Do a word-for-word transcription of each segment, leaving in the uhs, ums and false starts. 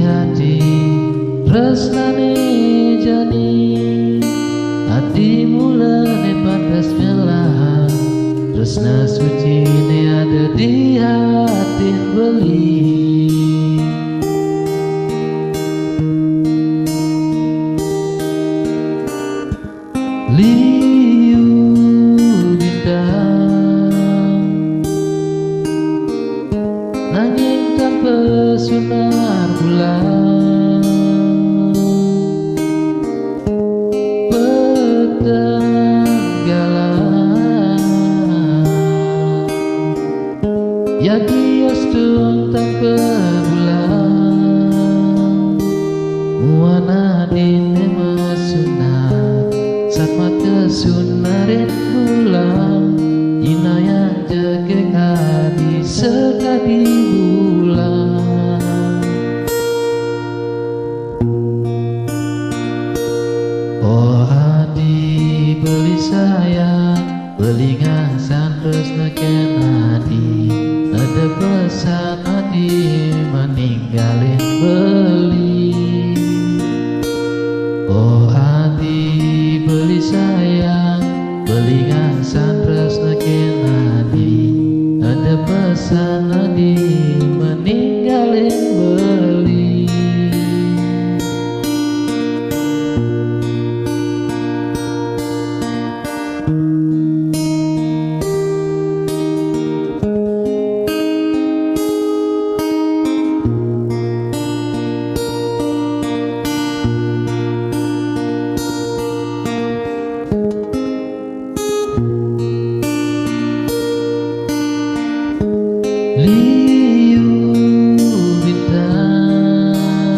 Ati tresnane jani, ati mulane pantes bela. Tresna sucine ada di atin beli. Liu bintang, nanging tanpa sunar bulan. Petang galah, yadi astun tanpa bulan. Muana dine masunat, satma kesunarin bulan. Ina yang jaga adi sekadi bulan. Oh adi beli sayang, beli ngasang tresna ken adi. Ada pesan adi meninggalin beli. Oh adi beli sayang, beli ngasang tresna ken adi. Ada pesan adi meninggalin beli. Liu bintang,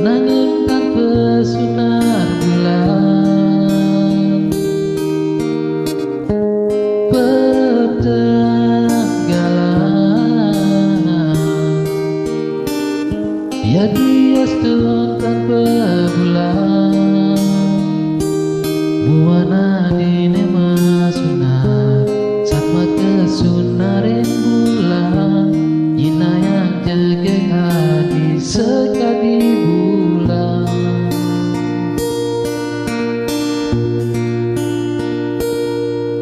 nanging tanpa sunar bulan. Petang galah, yadi astun tanpa bulan. Muana dine masunat, satma kesunarin bulan. Ina yang jaga adi sekadi bulan.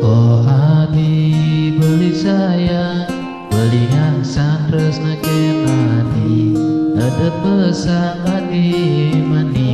Oh adi beli sayang, beli ngasang tresna ken adi. Ada pesan adi mani